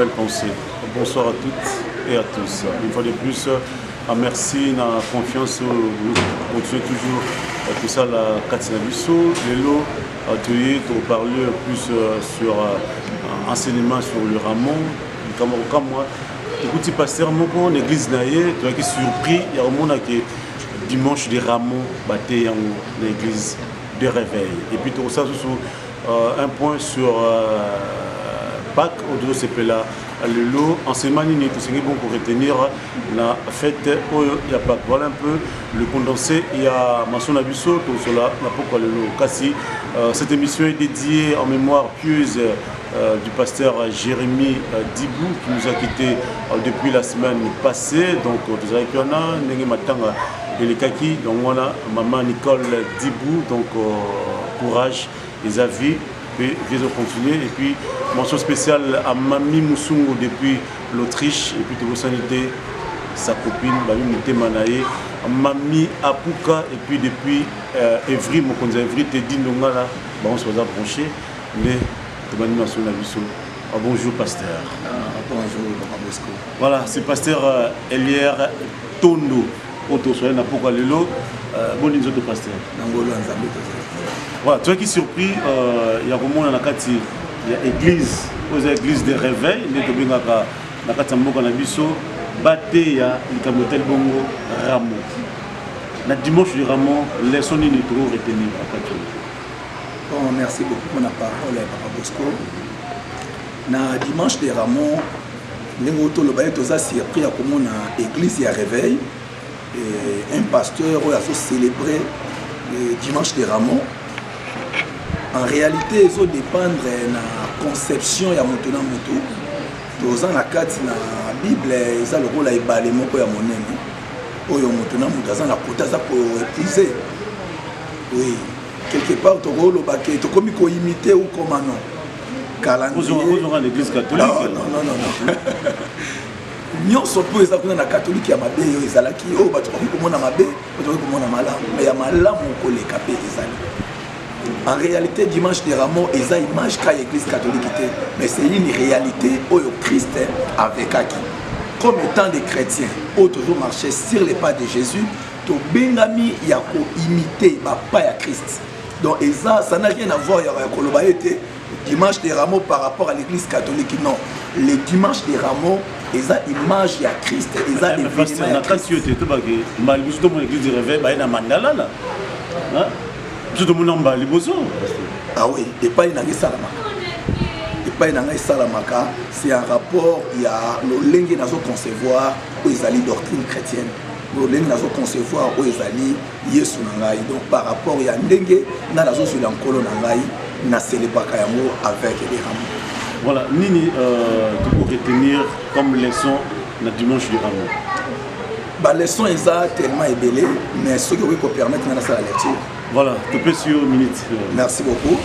belle pensée. Bonsoir à toutes et à tous. Une fois de plus, merci na confiance continuez toujours tout ça la kati na biso lelo toye toparler plus sur enseignement sur le rameau likambo kokamwa tokuti pasteur moko na église na ye toyaki surpris ya komona ke dimanche de rameau bateyi yango na église de réveil. Et puis tokosala susu un point sur Pâques oyo tozosepela lelo, enseignement nini tosengi bon koretenir na fête oyo ya Pâques. Voilà un peu le condensé ya maso na biso tokosola na pokwa lelo. Kasi cette émission est dédiée en mémoire pieuse du pasteur Jérémie Dibou qui nous a quitté depuis la semaine passée. Donc tozalaki wana ndenge matanga elekaki. Donc wana mama Nicole Dibou, donc courage, eza vie mpe vie ezocontinue. Et puis mention spéciale à Mami Musungu depuis l'Autriche, et puis tobosani te sa copine Bami motema na ye Mami Apuka, et puis depuis Evry, mokonzi ya Evry Tedi Ndongala, bango nyonso baza branché nde tobandi maso na biso. Ah, bonjour pasteur. Ah, bonjour Papa Bosco. Voilà, c'est pasteur Elier Tondo oyo tosoya na pokwa lelo. Boni nzoto, pasteur? Na ngolu ya Nzambe, tozali. Voilà, toyaki surpris ya komona na kati ya église oyo eza église de réveil nde tobengaka na kati ya mboka na biso, bateya likambo etali bongo rameau na dimanche du rameau. Leçon nini toko retenir akati oyo? Bon, merci beaucoup pour la parole, Papa Bosco. Na dimanche de rameau, ndenge oyo toloba ye, toza surpris ya komona église ya réveil et un pasteur oyo azocélébrer dimanche de rameau. En réalité, ezodépendre na conception ya moto na moto. Toza na kati na Bible, eza lokola ebale moko ya monene oyo moto na moto aza na kota aza kopuiser. Oui, quelque part tokoloba ke tokomi koimiter ou comment, non, calendrier. Ozonga l'église catholique? Non, non, non, non. Nyonso mpo eza kuna na katolike ya mabe oyo ezalaki, oyo bato bakoki komona mabe, bato bakoki komona malamu, mais ya malamu koleka mpe ezali. En réalité, dimanche de rameau eza image ka ya église catholique te, mais c'est une réalité oyo Christ avekaki. Comme étant des chrétiens oyo toujours marcher sur les pas de Jésus, tobengami ya koimiter bapas ya Christ. Donc eza, ça n'a rien à voir ya koloba ete dimanche de rameau par rapport à l'église catholique. Non, le dimanche de rameau eza image ya Christ, eza événement. Na kati oyo te tobake mbala liboso tomona église de réveil baye na mandalala, biso tomona mbala liboso. Ah oui, epai na ngai esalamaka, epai na ngai esalamaka. C'est un rapport ya lolenge nazoconcevoir oyo ezali doctrine chrétienne, lolenge nazoconcevoir oyo ezali Yesu na ngai. Donc par rapport ya ndenge nga nazozwela nkolo na ngai, naselebaka yango avec des rameaux. Voilà, nini toko retenir comme leçon na dimanche du rameau? Baleçon eza tellement ebele, mais soki okoki kopermettre nga nasala lecture. Voilà, topesi yo minute. Merci beaucoup.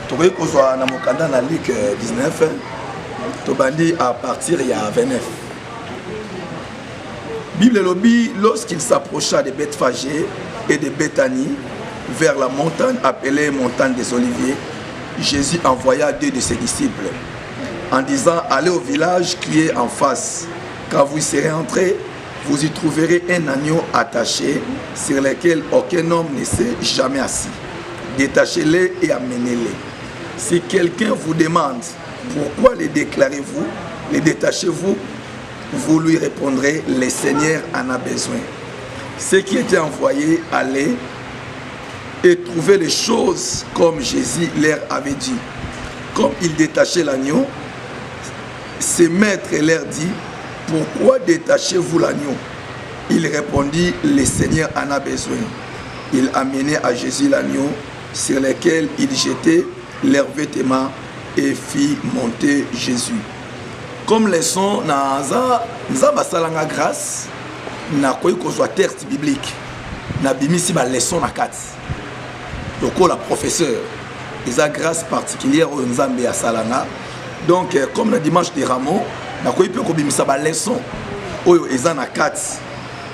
Tokoki kozwa na mokanda na Luc 19, tobandi à partir ya 29. Bible elobi: lorsqu'il s'approcha de Bethphagé et de Béthanie, vers la montagne appelée montagne des Oliviers, Jésus envoya deux de ses disciples en disant: allez au village qui est en face. Quand vous y serez entrés, vous y trouverez un agneau attaché sur lequel aucun homme ne s'est jamais assis. Détachez-le et amenez-le. Si quelqu'un vous demande: pourquoi les déclarez-vous, les détachez-vous? Vous lui répondrez: le Seigneur en a besoin. Ceux qui étaient envoyés allaient et trouvaient les choses comme Jésus leur avait dit. Comme ils détachaient l'agneau, ses maîtres leur dit: pourquoi détachez-vous l'agneau? Il répondit: le Seigneur en a besoin. Il amenait à Jésus l'agneau sur lequel il jetait leurs vêtements et fit monter Jésus. Comme leçon, naza Nzambe asalanga grâce, nakoki kozwa texte biblique, nabimisi baleçon na kati lokola professeur. Eza grâce particulière oyo Nzambe asalanga. Donc comme na dimanche de rameau, nakoki mpe kobimisa baleçon oyo eza na kati.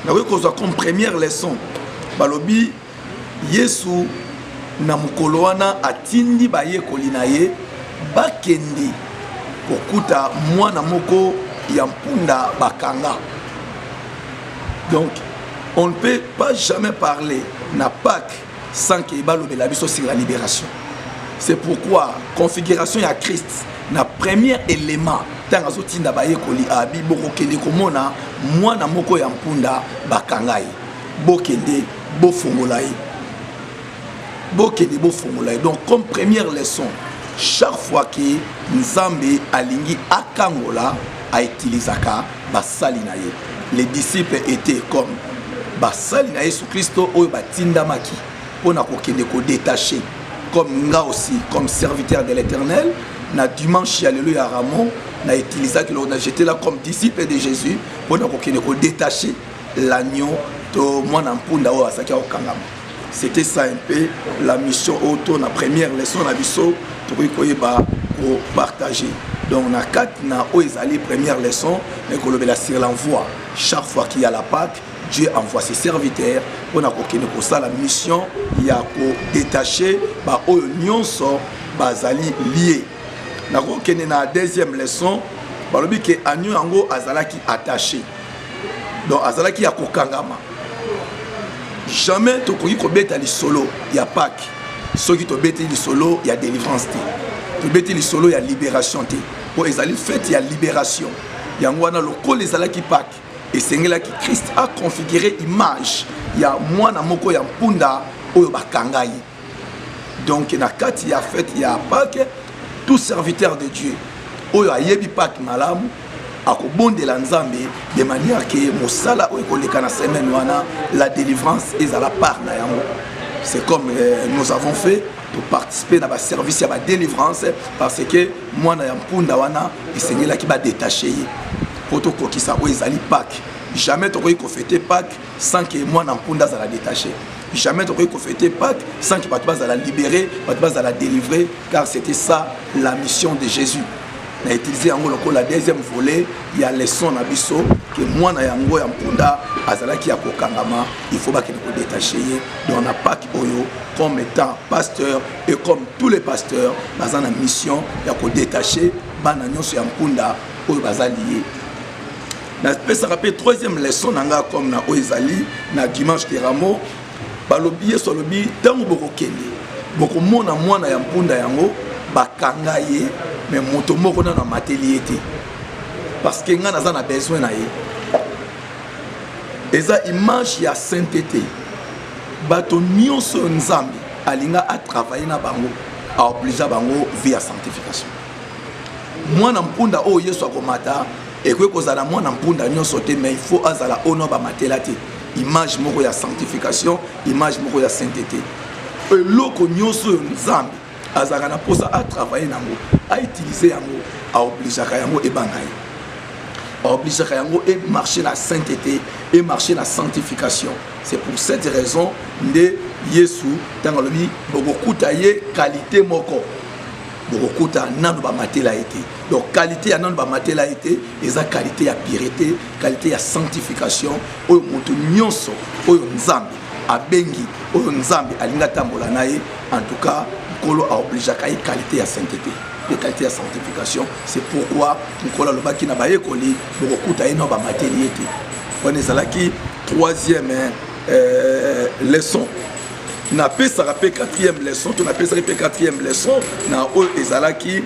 Nakoki kozwa comme première leçon, balobi Yesu na mokolo wana atindi bayekoli na ye bakende. kokuta mwana moko ya mpunda bakanga. Donc on ne peut pas jamais parler na Pâques sans que balobela biso sur la libération. C'est pourquoi configuration ya Christ na premier élément ntango azotinda bayekoli, abi bokokende komona mwana moko ya mpunda bakanga ye, bokende bofongola ye, bokende bofongola ye. Donc comme première leçon, chaque fois que Nzambe alingi akangola, autilisaka basali na ye. Les disciples étaient comme basali na Yesu Kristo oyo batindamaki mpona kokende kodétacher. Comme nga aussi, comme serviteur de l'Éternel, na dimanche ya lelo ya Rameau, na utilisaki, na j'étais là comme disciple de Jésus mpona kokende kodétacher l'agneau to mwana mpunda oyo azalaki akokangama. C'était ça un peu la mission oyo to na première leçon na biso tokoki koyeba kopartager. Donc na kati na oyo ezali première leçon, ekolobela sur l'envoi. Chaque fois qu'il y a la Pâque, Dieu envoie ses serviteurs mpona kokende kosala mission ya kodétacher baoyo nyonso bazali lié. Nakokende na deuxième leçon. Balobi ke agneau yango azalaki attaché, donc azalaki ya kokangama. Jamais tokoki kobeta lisolo ya Pâques soki tobeti lisolo ya délivrance te, tobeti lisolo ya libération te, mpo ezali fête ya libération. Yango wana, lokola ezalaki Pâques, esengelaki Christ aconfigure image ya mwana moko ya mpunda oyo bakanga ye. Donc na kati ya fête ya Pâques, tout serviteur de Dieu oyo ayebi Pâques malamu akobondela Nzambe de manière ke mosala oyo ekoleka na semaine wana, la délivrance ezala part na yango. C'est comme nous avons fait, toparticiper na baservice ya badélivrance, parce que mwana ya mpunda wana esengelaki badétacher ye mpo tokokisa oyo ezali Pâques. Jamais tokoki kofêter Pâques sans ke mwana mpunda azala détaché. Jamais tokoki kofêter Pâques sans ke bato bazala libéré, bato bazala délivré, car c'était ça la mission de Jésus. Na utiliser yango lokola deuxième volet ya leçon na biso, ke mwana yango ya mpunda azalaki ya kokangama, il faut bakende kodétacher ye. Donc na Pâques oyo, comme étant pasteur et comme tous les pasteurs baza na mission ya kodétacher bana nyonso ya mpunda oyo baza lié. Napesaka mpe troisième leçon na nga comme na oyo ezali na dimanche de Rameau. Balobi, Yesu alobi, ntango bokokende, bokomona mwana ya mpunda yango bakanga ye, mais moto moko nano amateli ye te, parce que ngai naza na besoin na ye. Eza image ya sainteté. Bato nyonso oyo Nzambe alinga atravailler na bango, aobliger bango vie ya sanctification. Mwana mpunda oyo Yesu akomata ekoki kozala mwana mpunda nyonso te, mais il faut azala oyo bamatela te. Image moko ya sanctification, image moko ya sainteté. Eloko nyonso oyo Nzambe azalaka na mposa atravailler nango, autiliser yango, aobligeaka yango ebanga ye, aobligeaka yango emarcher na sainteté, emarcher na sanctification. C'est pour cette raison nde Yesu ntango alobi bokokuta ye qualité moko, bokokuta nano bamatela ye te. Donc qualité ya nano bamatela ye te eza qualité ya pureté, qualité ya sanctification, oyo moto nyonso oyo Nzambe abengi, oyo Nzambe alingi atambola na ye, en tout cas Nkolo aobligeaka ye qualité ya sainteté mpe qualité ya sanctification. C'est pourquoi Nkolo alobaki na bayekoli, bokokuta ye nano bamateli ye te. Wana ezalaki troisième leçon. Napesaka mpe quatrième leçon, to napesaki mpe quatrième leçon na oyo ezalaki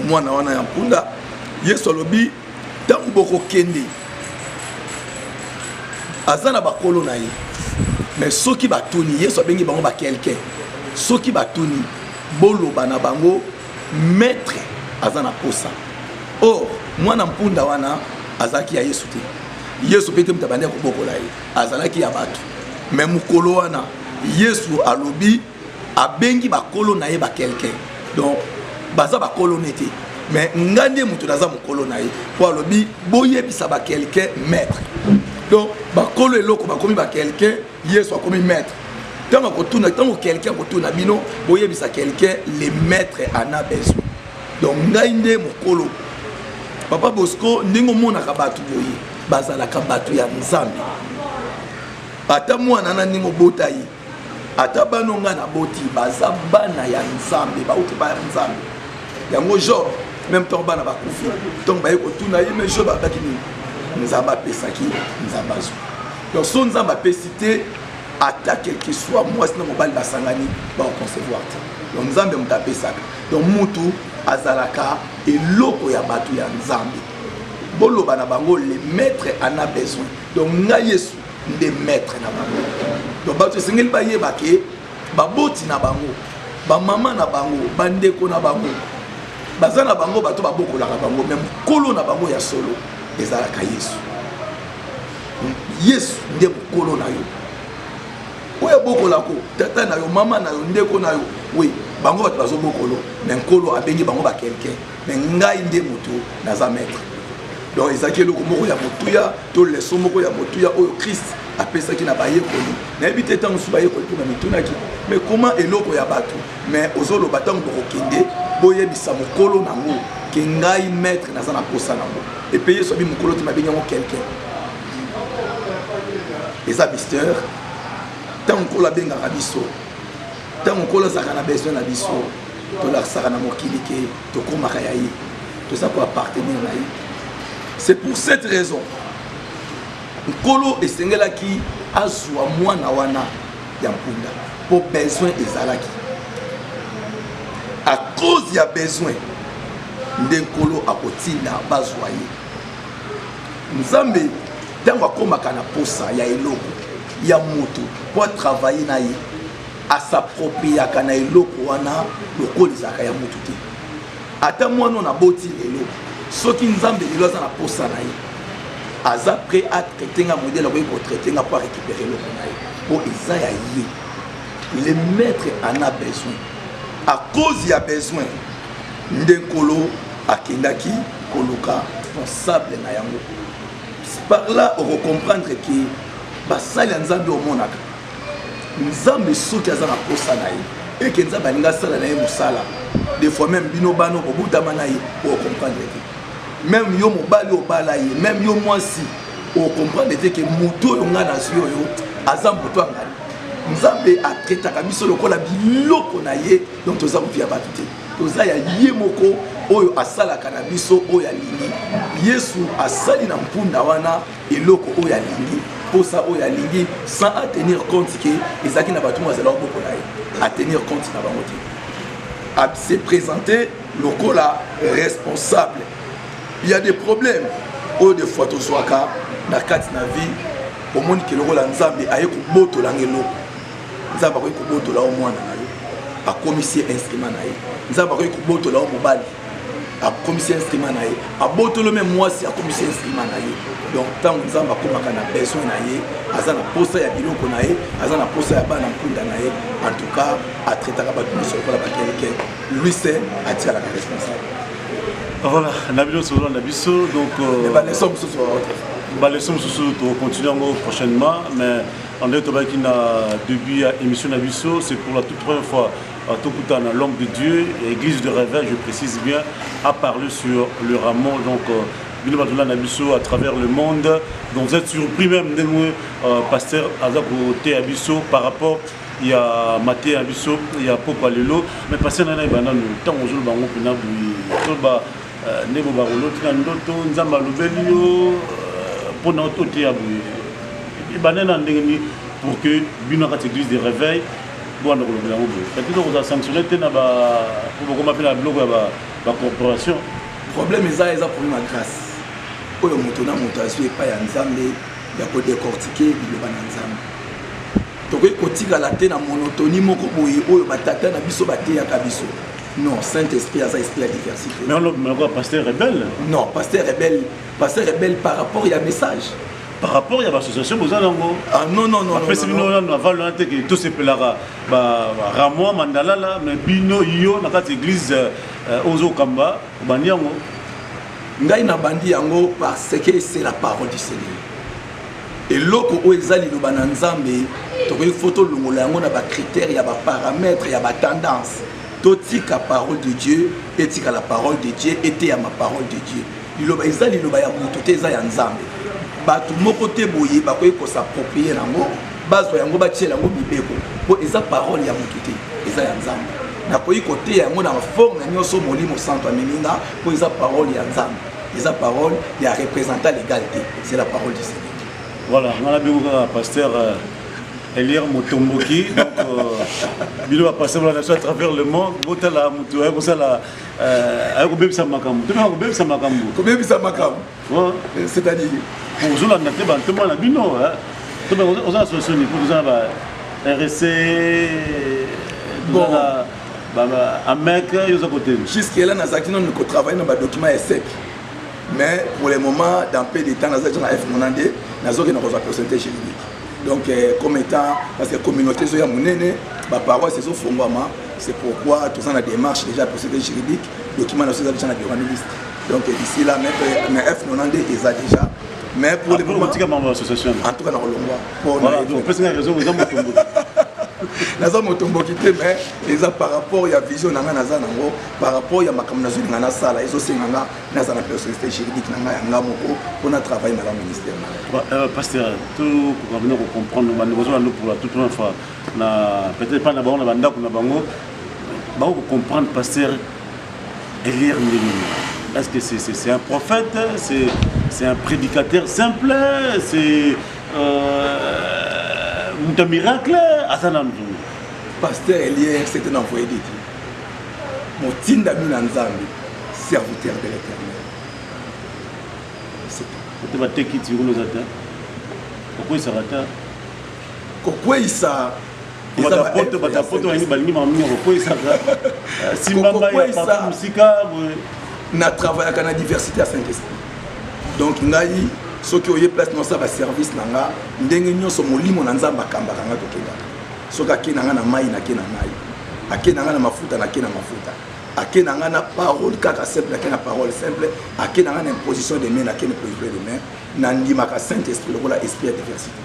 mwana wana ya mpunda. Yesu alobi, ntango bokokende, aza na bakolo na ye, mais soki batuni, Yesu abengi bango baquelqu'un, soki batuni, boloba na bango maître aza na posa. Or mwana mpunda wana azalaki ya Yesu te. Yesu mpe te moto abandi kobokola ye, azalaki ya bato. Mais mokolo wana Yesu alobi, abengi bakolo na ye baquelqu'un, donc baza bakolo ne te, mais nga nde moto naza mokolo na ye, mpo alobi boyebisa baquelqu'un maître. Donc bakolo eloko bakomi baquelqu'un, Yesu akomi maître. Ntango akotuna, ntango quelqu'un akotuna bino, boyebisa quelqu'un le maître en a besoin. Donc ngai nde mokolo. Papa Bosco, ndenge omonaka bato boye, bazalaka bato ya Nzambe. Ata mwana na ndenge obota ye, ata bana ngai naboti, baza bana ya Nzambe, bauti baya Nzambe. Yango Job Même ntango bana bakufi, ntango baye kotuna ye, mais Job abaki nini? Nzambe apesaki, Nzambe azwa. Donc so Nzambe apesi te, ata quelque soit mwasi na mobali basangani, bakoconcevoir te. Donc Nzambe moto apesaka. Donc mutu azalaka eloko ya bato ya Nzambe. Boloba na bango: "Le maître en a besoin." Donc ngai Yesu nde maître na bango. Donc bato esengeli bayeba ke baboti na bango, bamama na bango, bandeko na bango, baza na bango bato babokolaka bango, mais mokolo na bango ya solo ezalaka Yesu. Yesu nde mokolo na yo oyo abokolako. Tata na yo, mama na yo, ndeko na yo, oui, bango bato bazobokolo, mais Nkolo abengi bango baquelqu'un, mais ngai nde moto naza maître. Donc ezalaki eloko moko ya motuya to leçon moko ya motuya oyo Christ apesaki na bayekoli. Nayebi te ntango mosusu bayekoli mpe bamitunaki: mais comment eloko ya bato, mais ozoloba ntango bokokende, boyebisa mokolo nango ke ngai maître naza na posa nango? Epe Yesu abi mokolo te, babengi yango quelqu'un. Eza mystère. Ntango Nkolo abengaka biso, ntango Nkolo azalaka na besoin na biso, tolakisaka na mokili ke tokomaka ya ye, toza koappartenir na ye. C'est pour cette raison Nkolo esengelaki azwa mwana wana ya mpunda, mpo besoin ezalaki. À cause ya besoin nde Nkolo akotinda bazwa ye. Nzambe ntango akómaka na posa ya eloko ya moto mpo atravaille na ye, as'appropriaka na eloko wana lokola ezalaka ya motu te. Ata mwana oyo naboti lelo, soki Nzambe lelo aza na posa na ye, aza prêt atraite nga modèle akoki kotraite nga mpo arécupere eloko na ye, mpo eza ya ye. Le maître en a besoin. À cause ya besoin nde Nkolo akendaki koluka responsable na yango. Par là okocomprendre ke basali ya Nzambe, omonaka Nzambe soki aza na posa na ye, eke Nzambe alingi asala na ye mosala. Des fois même bino bana okobutama na ye, okocomprendre te. Même yo mobali obala ye, même yo mwasi, okocomprendre te ke motu oyo ngai nazwi oyo aza moto angani. Nzambe atraitaka biso lokola biloko na ye. Donc toza kovia bato te, toza ya ye moko oyo asalaka na biso oyo alingi. Yesu asali na mpunda wana eloko oyo alingi, mposa oyo alingi, sans atenir compte ke ezalaki na bato mo azalaka bokola ye. Atenir compte na bango te, se présenter lokola responsable. Il y a des problèmes oyo des fois tozwaka na kati na vie. Omoni ke lokola Nzambe aye kobotolanga eloko. Nzambe akoki kobotola yo mwana na yo, akomisi ye instrument na ye. Nzambe akoki kobotola yo mobali, akomisi instrument na ye. Abotolo me mwasi, akomisi instrument na ye. Donc ntango Nzambe akomaka na besoin na ye, aza na posa ya biloko na ye, aza na posa ya bana mpunda na ye, en tout cas atraitaka bato nyonso lokola baquelqu'un. Lui seul atikalaka responsable. Voilà, na bino tozolanda biso donc. Baleçon mosusu. Baleçon mosusu, tocontinue yango prochainement. Mais en ndenge tobaki na début ya émission na biso, c'est pour la toute première fois tokutana l'homme de Dieu, église de réveil, je précise bien, a parlé sur le rameau. Donc bino batolanda biso à travers le monde, donc vous êtes surpris même ndenge pasteur aza koteya biso par rapport ya mateya biso ya pokwa lelo. Mais pasteur, nana ebanda nanu, ntango ozoloba yango mpena boye, toloba nde bo bakoloti na ndoto, Nzambe alobeli yo mpona oteya boye, ebanda na ndenge nini pour que bino na kati église de réveil bowanda kolobela yango boye? Peut-être okozala sanctionné te na po bokoma mpe na biloko ya bacorporation. Problème eza problème ya grâce oyo moto na moto azwi epai ya Nzambe ya kodécortiquer liloba na Nzambe. Tokoki kotikala te na monotonie moko boye oyo batata na biso bateyaka biso. Non, Saint Esprit aza esprit ya diversité. Mais on pasteur rebelle. Non, pasteur rebelle, pasteur rebelle par rapport ya message. Par rapport ya baassociation boza nango. Ah non, non, non. Bapesi bino nano aval wana te ke tosepelaka baramoi mandalala, mais bino, yo na kati église ozokamba, obandi yango. Ngai nabandi yango parce que c'est la parole du Seigneur. Eloko oyo eza liloba na Nzambe, tokoki fo tolongola yango na bacritère ya baparamètre ya batendance. Totika parole de Dieu etika la parole de Dieu, eteyama parole de Dieu. Liloba eza liloba ya moto te, eza ya Nzambe. Bato moko te boye bakoki kos'approprier yango, bazwa yango, batiela yango mibeko, mpo eza parole ya moto te, eza ya Nzambe. Nakoki koteya yango na forme nyonso Molimo Santo amemi nga, mpo eza parole ya Nzambe, eza parole ya représentant légal te, c'est la parole du Seigneur. Voilà, nga nabengo kaka pasteur Elier Motomboki. Donc bino bapasteur bolanda biso à travers le monde, botala motu aye kosala, aye kobebisa makambo, tobeka kobebisa makambo. Kobebisa makambo? Ouais. C'est-à-dire? Ozolanda te bantoma na bino, oza na solution nini po toza na ba RC? Bon. Toza na AMEC, yo oza kote? Jusque là nazalaki nano kotravaille na badocument ya sec, mais pour le moment, dans peu de temps, naza déjà na F92, nazokende kozwa personnalité juridique. Donc comme étant, parce que communauté ezoya monene, baparoisse ezofongwama, c'est pourquoi toza na démarche déjà ya personnalité juridique. Document na biso eza déjà na bureau ya ministre. Donc d'ici là, mais F92 eza déjà, mais pour le moment Otika mambo ya association? En tout cas nakolongwa. Voilà, donc opesinga raison, oza motomboki. Naza motomboki te, mais eza par rapport ya vision na ngai naza nango, par rapport ya makambo nazolinga nasala. Ezosenga nga naza na personnalité juridique na ngai ya nga moko mpona travail malamu ministère na ngai. Pasteur, tokoka bino kocomprendre, bandeko ozolanda pour la toute première fois na peut-être pas na bango na bandako na bango, bango kocomprendre pasteur Elier ndenge nini? Est-ce que c'est un prophète, c'est un prédicateur simple, c'est moto ya miracle, aza na nzungu? Pasteur Elier, c'est un envoyé de Dieu, motindami na Nzambe, serviteur de l'Éternel, c'est tout. Ote bateki ti kuna, oza te okweyisaka te? Kokweyisa? Poto, bato ya poto balingi makambo mingi, kokweyisaka simbamba ya partout mosika. Na travaillaka na diversité ya Saint-Esprit. Donc ngai soki oye place nosala baservice na nga, ndenge nyonso molimo na Nzambe akambaka nga, tokendaka. Soki ake na nga na mai, nake na mai. Ake na nga na mafuta, nake na mafuta. Ake na nga na parole kaka simple, ake na parole simple. Ake na nga na imposition de main, nake na imposition de main. Nandimaka Saint Esprit lokola esprit ya diversité.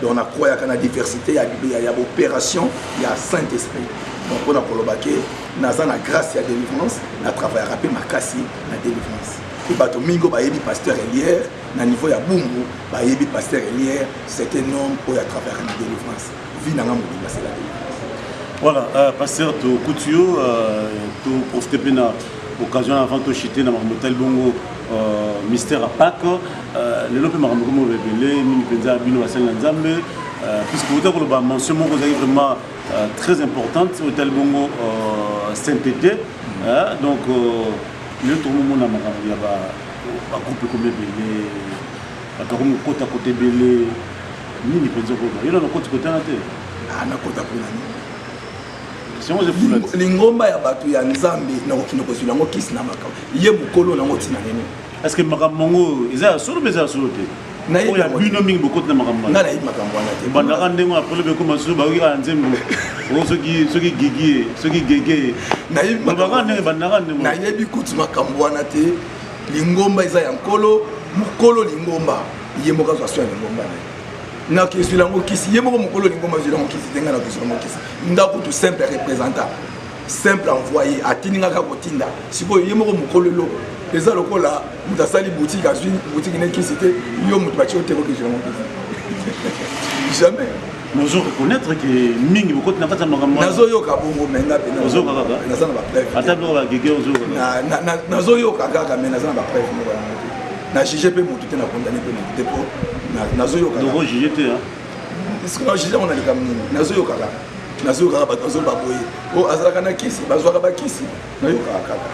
Donc nakroyaka na diversité ya baopération ya Saint Esprit. Donc mpona koloba ke naza na grâce ya délivrance, na travaillaka mpe makasi na délivrance. E bato mingi oyo bayebi pasteur Elier na niveau ya Bumbu, bayebi pasteur Elier, c'est un homme oyo atravaillaka na délivrance. Vie na nga mobimba, c'est la délivrance. Voilà, pasteur, tokuti yo, toprofite mpe na occasion avant tochite na makambo etali bongo mystère ya Pâques. Lelo mpe makambo komo ebele mingi mpenza bino basali na Nzambe, puisque ota koloba mention moko ezalaki vraiment très importante oyo etali bongo sainteté. Donc lelo tokomomona makambo ya bagroupe ekomi ebele, bato akomi kokota kota ebele. Nini mpenza okoloba? Yo nano okoti kotana te? Nakota mpona nini? Lingomba ya bato ya Nzambe, nakokende kozwila yango kisi na makambo ye mokolo nango ntina nini? Est ce que makambo yango eza ya solo mpe eza ya solo te? Oyo ya bino mingi bokoti na makambo? Nga nayebi makambo wana te. Bandaka ndenge wana pole bekoma susu, bayoki kaka nzembo o soki gigi ye, soki gege ye, balobaka ndenge bandaka ndenge. Nayebi kuti makambo wana te. Lingomba eza ya Nkolo. Mokolo lingomba, ye moko azwa so ya lingomba na ye. Nakezwila yango kisi, ye moko mokolo lingomba azwila yango kisi te. Ngai nakezwila yango kisi? Nga kutu simple représentant, simple envoyé, atindi nga kaka kotinda. Sikoyo ye moko mokolo eloko eza lokola moto asali boutique, azwi boutique ne kisi te. Yo moto batie oteko, kezwila yango kisi? Jamais. Nazo reconnaître que mingi bokoti na kati ya makambo. Nazoyoka bongo, mais nga mpe Ozoyoka kaka? Naza na bapreuve. Ata biloko bagege ozoyoka? Nazoyoka kaka, mais naza na bapreuve moko yango te. Na juge mpe motu te, na condamne mpe motu te, mpo nazoyoka. Noko juge te? Na juge yango na likambo nini? Nazoyoka kaka, nazoyoka kaka bato bazoloba boye, o azalaka na kisi, bazwaka bakisi. Nayokaka kaka,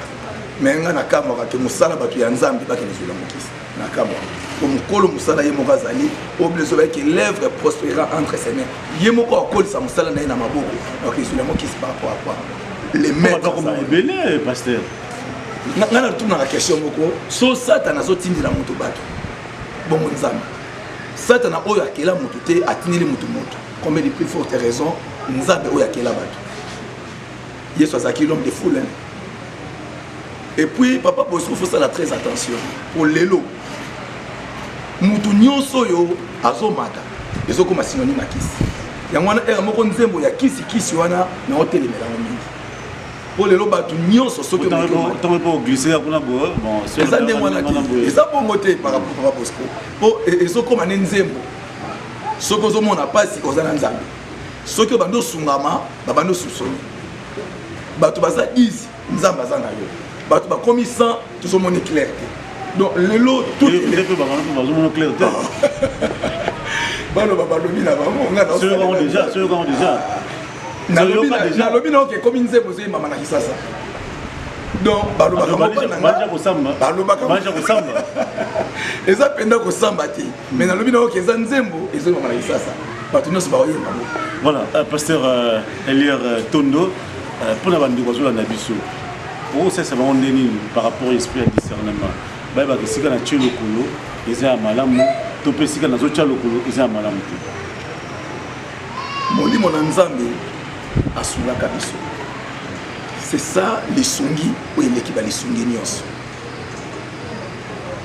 mais nga nakamwaka ke mosala bato ya Nzambe bakende zwela mokisi. Nakamwaka po mokolo mosala ye moko azali obligé bayeke, l'œuvre prospérera entre ses mains. Ye moko akolisa mosala na ye na maboko, akezwela mokisi par rapport à quoi? Les maîtres ebele, pasteur. Nga natunaka question moko: so Satana azotindela moto bato bongo, Nzambe, Satana oyo akela moto te, atindeli moto moto, combien de plus forte raison Nzambe oyo akela bato? Yesu azalaki l'homme de foule, hein? Et puis papa Bosco, faut sala très attention po lelo mutu nyonso oyo azomata ezokoma synonyme ya kisi. Yango wana ere moko nzembo ya kisi kisi wana naotelemela yango mingi, mpo lelo bato nyonso soki eza ndenge wana te, eza bongo te par rapport papa Bosco, mpo ezokoma nde nzembo. Soki ozomona mpasi, oza na Nzambe. Soki obandi osungama, babandi osusoni. Bato baza 10, Nzambe aza na yo. Bato bakomi 100, tozomoni clair te. Donc lelo tout bazomona clair te. Baloba balobi na bango, nga déjà. Nalobi na oke ekomi nzembo ezoyembama na Kisasa. Donc balobaka balobaka eza mpenza kosamba te, mais nalobi na oke eza nzembo ezoyembama na Kisasa, bato nyonso baoyemba ngo. Voilà, pasteur Elier Tondo, mpona bandeko bazolanda biso, okosalisa bango nde nini par rapport esprit ya discernement, bayebaka esika na tie lokolo eza ya malamu to mpe esika nazotia lokolo eza ya malamu te? Molimo na Nzambe asungaka biso, c'est ça lisungi oyo eleki balisungi nyonso.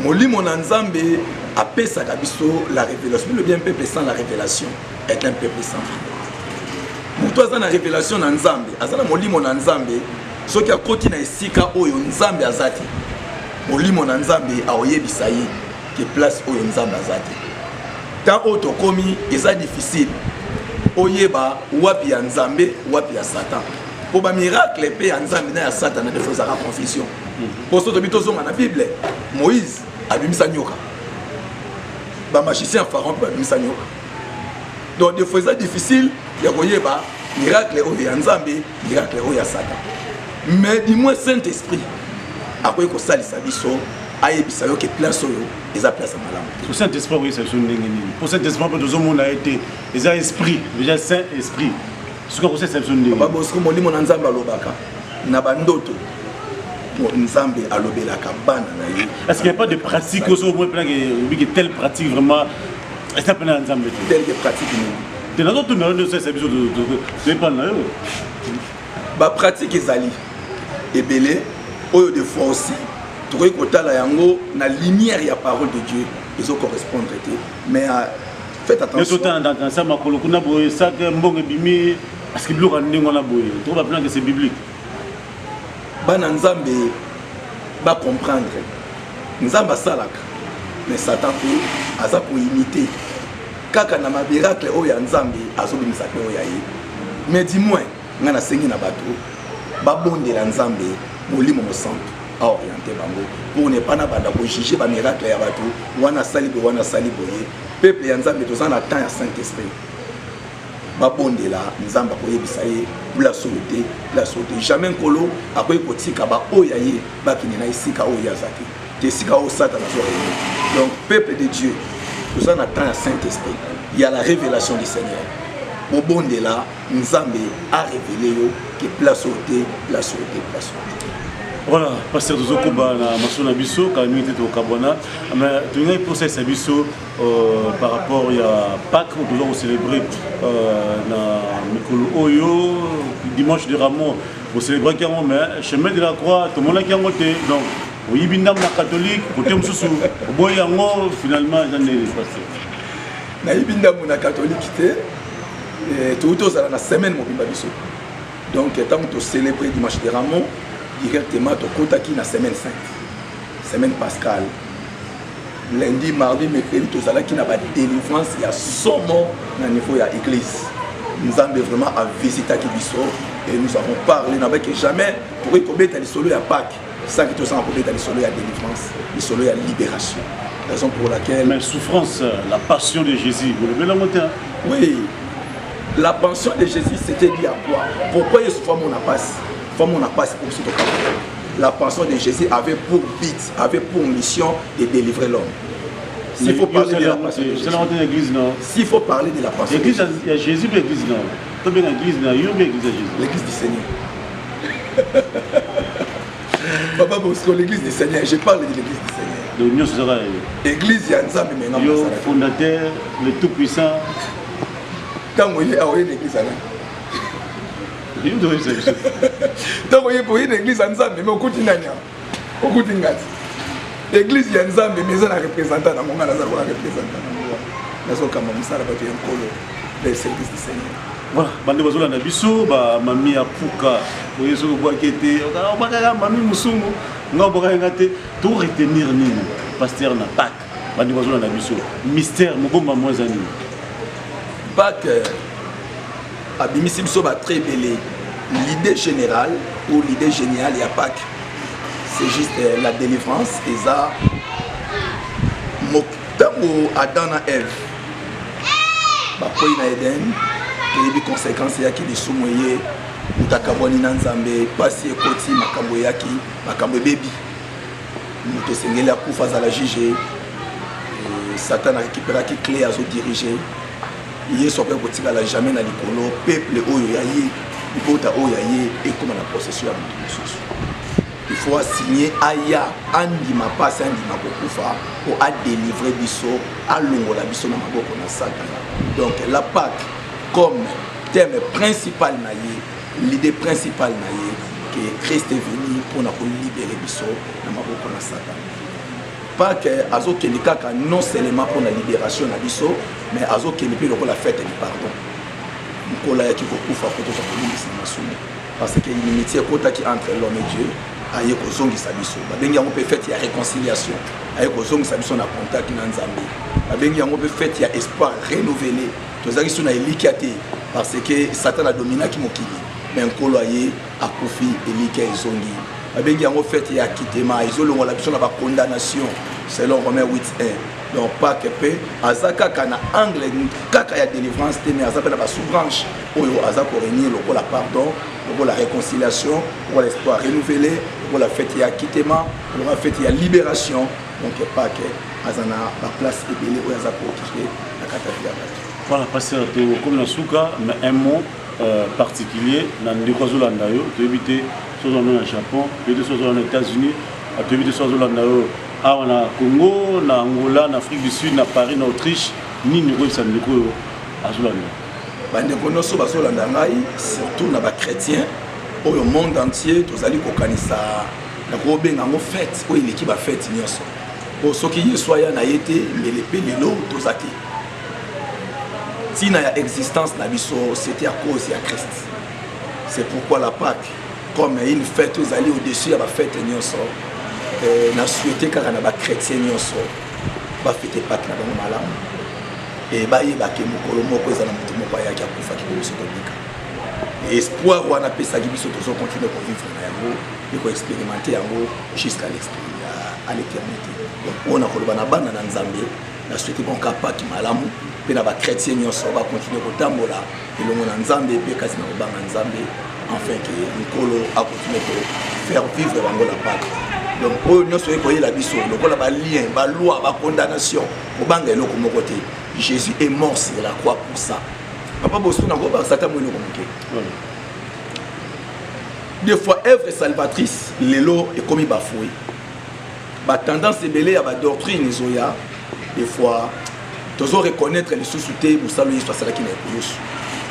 Molimo na Nzambe apesaka biso la révélation. Le bien peuple sans la révélation est un peuple sans vie. Moto aza na révélation na Nzambe, aza na molimo na Nzambe, soki akoti na esika oyo Nzambe aza te, molimo na Nzambe aoyebisa ye ke place oyo Nzambe aza te. Tant oyo tokomi eza difficile oyeba wapi ya Nzambe, wapi ya Satan, mpo bamiracle mpe ya Nzambe na ya Satan des fois ezalaka confusion. Mpo so tobi tozonga na Bible, Moïse abimisa nyoka, bamagicien ya Pharaon mpe babimisa nyoka. Donc des fois eza difficile ya koyeba miracle oyo ya Nzambe, miracle oyo ya Satan. Mais du moins Saint Esprit akoki kosalisa biso, ayebisa yo ke place oyo eza place ya malamu te. Saint Esprit akoyebisa biso ndenge nini? Po Saint Esprit mpe tozomona ye te, eza esprit déjà, Saint Esprit, soki akosalisa biso ndenge? Babosco, molimo na Nzambe alobaka na bandoto, Nzambe alobelaka bana na ye. Est-ce qu'il n'y a pas de pratique oso omoi mpena obiki telle pratique vraiment eza mpena ya Nzambe te? Telle que pratique nini? Te, nazotuna yo nde osalisa biso, toyepana na yo. Bapratique ezali ebele oyo des fois aussi tokoki kotala yango na lumière ya parole de Dieu, ezocorrespondre te. Mais faites attention. Totala na sa makolo kuna boye, sak mbongo ebimi, parce que biloko ya ndenge wana boye tokoba mpena ke c'est biblique? Bana Nzambe bacomprendre, Nzambe asalaka, mais Satan mpe aza koimite kaka na mamiracle oyo ya Nzambe, azobimisa mpe oyo ya ye. Mais du moins ngai nasengi na bato babondela Nzambe, Molimo Mosantu aoriente bango, pour ne pas na banda kojuge bamiracle ya bato wana, asali boye, wana asali boye. Peuple ya Nzambe, toza na temps ya Saint Esprit, babondela Nzambe, akoyebisa ye place oyo te, place oyo te. Jamais Nkolo akoki kotika baoyo ya ye bakende na esika oyo ye aza te, te esika oyo Satan azo régner. Donc peuple de Dieu, toza na temps ya Saint Esprit, ya la révélation du Seigneur. Bobondela Nzambe arévele yo ke place oyo te, place oyo te, place oyo te. Voilà, pasteur, tozokoba na maso na biso kala mingi te, tokabwana, mais tolingaki mposalisa biso par rapport ya Pâques oyo toza kocélébrer na mikolo oyo. Dimanche de Rameau bocélébraki yango, mais chemin de la croix tomonaki yango te. Donc oyibi ndambo na catholique, kote mosusu oboyi yango. Finalement eza ndenge, pasteur? Nayibi ndambo na catholique te. Touti tozala na semaine mobimba biso. Donc ntango tocélébré dimanche de Rameau, directement tokotaki na semaine sainte, semaine pascale. Lundi, mardi, mercredi tozalaki na badélivrance ya somo na niveau ya église. Nzambe vraiment avisitaki biso et nous avons parlé na bake. Jamais tokoki kobeta lisolo ya Pâques saki tozanga kobeta lisolo ya délivrance, lisolo ya libération, raison pour laquelle Mais souffrance, la passion de Jésus, bolobeli yango te? Oui, la passion de Jésus, c'était dit à quoi? Pourquoi Yesu fa mona pasi? Fa mona pasi pour biso tokaba. La passion de Jésus avait pour but, avait pour mission de délivrer l'homme. S'il faut parler de la passion de Jésus, l'église, non? S'il faut parler de la passion, l'église, il y a Jésus, l'église, non? To bien l'église na yo, bien l'église de Jésus? L'église du Seigneur. Papa Bosco, l'église du Seigneur, je parle de l'église du Seigneur. Donc nyonso ezaka église ya Nzambe maintenant. Yo fondateur, le tout puissant. Ntango ye aoye na église ana, ntango ye boye na église ya Nzambe, mais okuti nani awa? Okuti ngati église ya Nzambe, mais eza na représentant nango. Ngai naza lokola représentant nango wana, nazokamba mosala bato ya Nkolo, le service du Seigneur. Voilà, bande bazolanda biso, bamami ya puka oye, soki obwaki ete obwakaka mami mosungu, nga obwakaki nga te. To retenir nini, pasteur, na Pâques? Bande bazolanda biso, mystère mobomba mo eza nini? Pâques abimisi biso batre ebele. L'idée générale ou l'idée géniale ya Pâques, c'est juste euh, la délivrance. Eza ntango Adam na Ève bakwei na Eden, toyebi conséquence eyaki, lisumu eye, moto akabwani na Nzambe, mpasi ekoti, makambo eyaki, makambo ebebi, moto esengeli akufa, azala juge. Satan arécupéraki clé, azodirige. Yesu akoki kotikala jamais na likolo. Peuple oyo ya ye, libota oyo ya ye, ekóma na possession ya moto mosusu. Il faut asigne, aya, andima mpasi, andima kokufa mpo adélivre biso, alongola biso na maboko na Satana. Donc la Pâque comme thème principal na ye, l'idée principale na ye, que Christ est venu mpona kolibérer biso na maboko na Satana. Pâque azokende kaka non seulement mpona libération na biso, mais azokende mpe lokola fête du pardon. Nkolo ayaki kokufa po tozwa kolimbisa masumu, parce que inimitié ekotaki entre l'homme et Dieu. Aye kozongisa biso. Babengi yango mpe fête ya réconciliation, aye kozongisa biso na contact na Nzambe. Babengi yango mpe fête ya espoir renouvelé. Tozalaki so na elikya te, parce que Satan adominaki mokili, mais Nkolo aye, akufi, elikya ezongi. Babengi yango fête ya kitema, ezolongola biso na bacondamnation selon Romain 8 1. Donc Pâque mpe aza kaka na angle kaka ya délivrance te, mais aza mpe na basous-branche oyo aza koréunir, lokola pardon, lokola réconciliation, lokola espoir renouvelé, lokola fête ya kitema, lokola fête ya libération. Donc Pâque aza na baplace ebele oyo aza kooccupe na kati ya vie ya bato. Voilà, pasteur, tokomi na suka, mais un mot particulier na ndeko azolanda yo. Toyebi te so ozolanda na Japon, toyebi te so ozolanda na États-Unis, toyebi te so azolanda yo awa na Congo, na Angola, na Afrique du Sud, na Paris, na Autriche. Nini okoyebisa ndeko oyo azolanda? Bandeko nyonso bazolanda ngai, surtout na bachrétien oyo monde entier, tozali kokanisa na kobenga yango fête oyo eleki bafête nyonso, po soki Yesu aya na ye te, mbele mpe lelo toza te. Ntina ya existence na biso, c'était à cause ya Christ. C'est pourquoi la Pâque comme une fête oyo ezali au-dessus ya bafête nyonso. Na souhaite kaka na bachrétien nyonso bafêter Pâque na bango malamu e bayebake mokolo moko eza na moto moko ayaki, akufaki po biso tobika. Espoir wana apesaki biso, tozocontinue kovivre na yango mpe koexpérimente yango jusqu'à l'éternité. Donc oyo na koloba na bana na Nzambe, na souhaite bonka Pâque malamu mpe na bachrétien nyonso bacontinue kotambola elongo na Nzambe mpe kasi na kobanga Nzambe, enfin ke Nkolo acontinue kofaire vivre bango la Pâque. Donc oyo nyonso ekoyela biso lokola balien, baloi, bacondamnation, kobanga eloko moko te. Jésus est mort sur la croix pour ça. Papa Boso, nakobakisa ata mo eloko moke. Des fois œuvre salvatrice lelo ekomi bafoué, batendance ebele ya badoctrine ezoya. Des fois tozo reconnaître lisusu te mosala Yesu asalaki na ekulusu.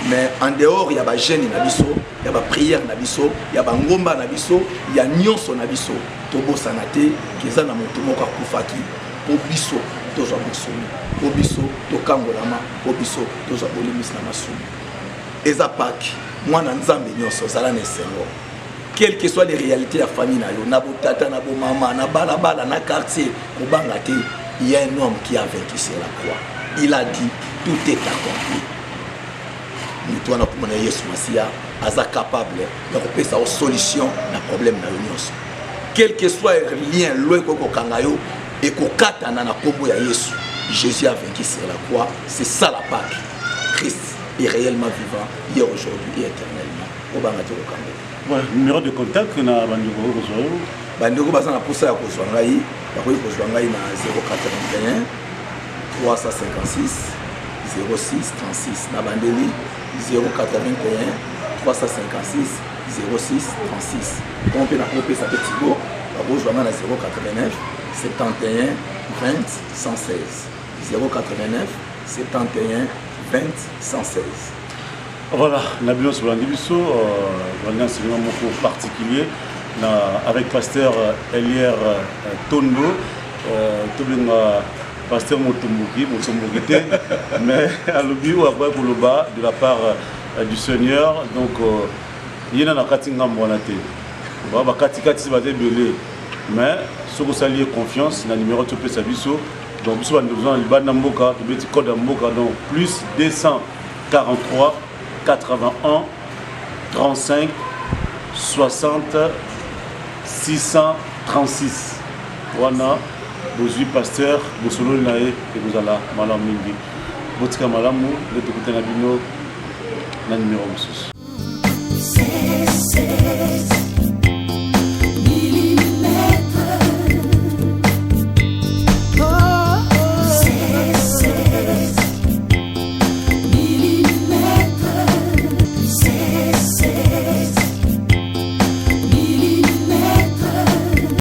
Mais en dehors ya bajeûne na biso, ya baprière na biso, ya bangomba na biso, ya nyonso na biso, tobosana te ke eza na moto moko akufaki mpo biso tozwa bonsomi, mpo biso tokangolama, mpo biso tozwa bolimbisi na masumu. Eza Pâque. Mwana Nzambe nyonso, ozala na esengo, quelle que soit les réalités ya famille na yo, na botata, na bomama, na balabala, na quartier. Kobanga te, il y a un homme qui a vaincu sur la croix. Il a dit: "Tout est accompli." Moto wana, komona Yesu Masiya, aza capable ya kopesa yo solution na problème na yo nyonso. Quel que soit lien lo ekoki kokanga yo, ekokatana na nkombo ya Yesu. Jésus a vaincu sur la croix. C'est ça la Pâque. Christ est réellement vivant, hier, aujourd'hui et éternellement. Obanga te, kokanga. Ouais, numéro de contact na bandeko kozwa yo? Bandeko baza na mposa ya kozwa ngai, bakoki kozwa ngai na 081 356 06 36. Na bandeli, 081 356 06 36. Mpo mpe nakopesa mpe tigo, bakozwa ngai na 089 71 20 116, 089 71 20 116. Voilà, na bino nyonso bolandi biso, bolandi enseignement moko particulier na avec pasteur Elier Tondo, tobenga pasteur Motomboki, Motomboki te, mais alobi oyo akoki koloba de la part du Seigneur. Donc ye na kati ngambo wana te, bakatikati baza ebele, mais soki osali ye confiance na numéro topesa biso. Donc biso bandeko na libanda mboka, tobeti code ya mboka, donc plus 243 81 35. 60 636 wana bozwi pasteur bosololi na ye ekozala malamu mingi botika malamu nde tokutana bino na nimero mosusu.